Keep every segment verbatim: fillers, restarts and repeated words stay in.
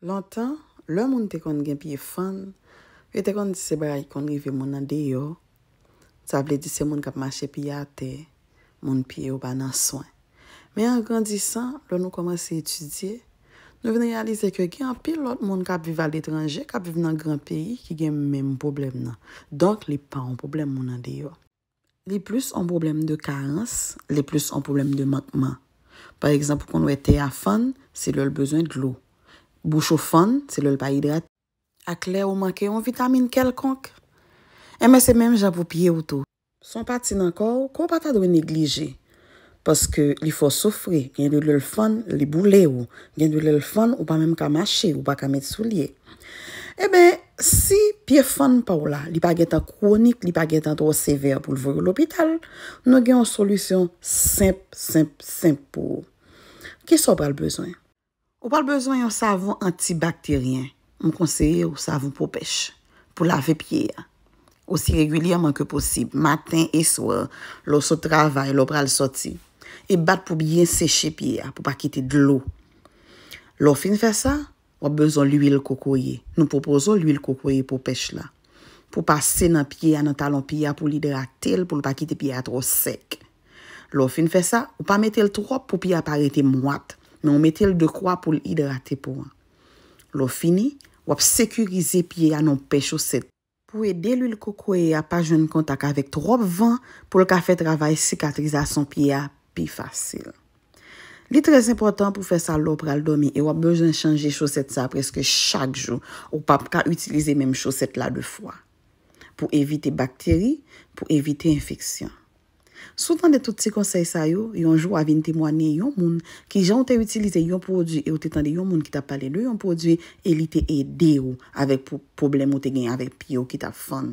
Lontan, lè moun te konn gen pye fann, yo te konn di se bagay ki konn rive moun andeyò. Sa vle di se moun k ap mache pye atè, moun pye yo pa nan swen. Men an grandisan, lè nou kòmanse etidye, nou vin reyalize ke gen anpil lòt moun k ap viv aletranje, k ap viv nan gran peyi, ki gen menm pwoblèm nan. Donk, li pa yon pwoblèm moun andeyò. Li plis yon pwoblèm de karans, li plis yon pwoblèm de mankman. Pa egzanp, ou konn wè tè a fann, se lè l bezwen dlo. Bouch ou fann, se lè l pa idrate. Ak lè ou manke yon vitamin kèlkonk. Enben, se menm jan pou pye w tou. Se yon pati nan kò w ke w pa ta dwe neglije. Paske li fè w soufri, gen de lè l fann, li boule w. Gen de lè l fann, ou pa menm ka mache, ou pa ka met soulye. Enben, si pye fann pa w la, li pa gentan kwonik, li pa gentan twò sevè pou l voye w lopital, nou gen yon solisyon senp, senp, senp pou ou. Kisa w pral bezwen? Ou pral bezwen yon savon antibakteryen. M konseye w savon po pèch pou lave pye a osi regilyèman ke posib, maten e swè, lè w sot travay, lè w pral sòti. E bat pou byen seche pye a, pou pa kite dlo. Lè w fin fè sa, w ap bezwen lwil kokoye. Nou pwopoze w lwil kokoye po pèch la. Pou pase nan pye a, nan talon pye a, pou l idrate l, pou l pa kite pye a twò sèk. Lè w fin fè sa, ou pa mete l twòp pou pye a pa rete mwat, men w mete l dekwa pou l idrate po an. Lè w fini, w ap sekirize pye a nan yon pè chosèt. Pou ede lwil kokoye a pa jwenn kontak avèk twòp van, pou l ka fè travay sikatrizasyon pye a pi fasil. Li trè enpòtan pou fè sa lè w pral dòmi e w ap bezwen chanje chosèt sa prèske chak jou. Ou p ap ka itilize menm chosèt la de fwa. Pou evite bakteri, pou evite enfeksyon. Si w tande tout ti konsèy sa yo, yon jou w a vin temwanye yon moun kijan w te itilize yon pwodui e w te tande yon moun ki t ap pale de yon pwodui e li te ede w avèk pwo-, pwoblèm ou te gen avèk pye w ki t ap fann.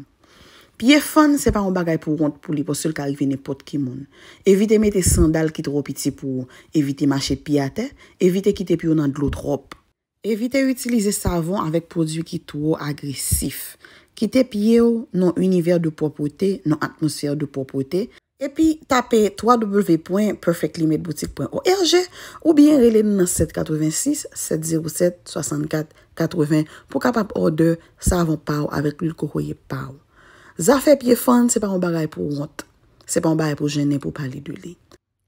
Pye fann, se pa yon bagay pou w wont pou li, paske l ka rive nenpòt ki moun. Evite mete sandal ki twò piti pou ou, evite mache pye atè, evite kite pye w nan dlo twòp. Evite itilize savon avèk pwodui ki twò agresif. Kite pye w nan yon inivè de pwòpte, nan atmosfè de pwòpte, epi tape w w w pwen perfectly made boutique pwen org oubyen rele n nan sèt katrevensis, sèt zewo sèt, swasannkat, katreven pou w kapab òdè savon pa w avèk lwil kokoye pa w. Zafè pye fann, se pa yon bagay pou w wont. Se pa yon bagay pou w jennen pou w pale de li.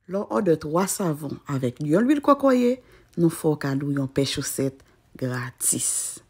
Lè w òdè twa savon avèk yon lwil kokoye, nou fè w kado yon pè chosèt gratis.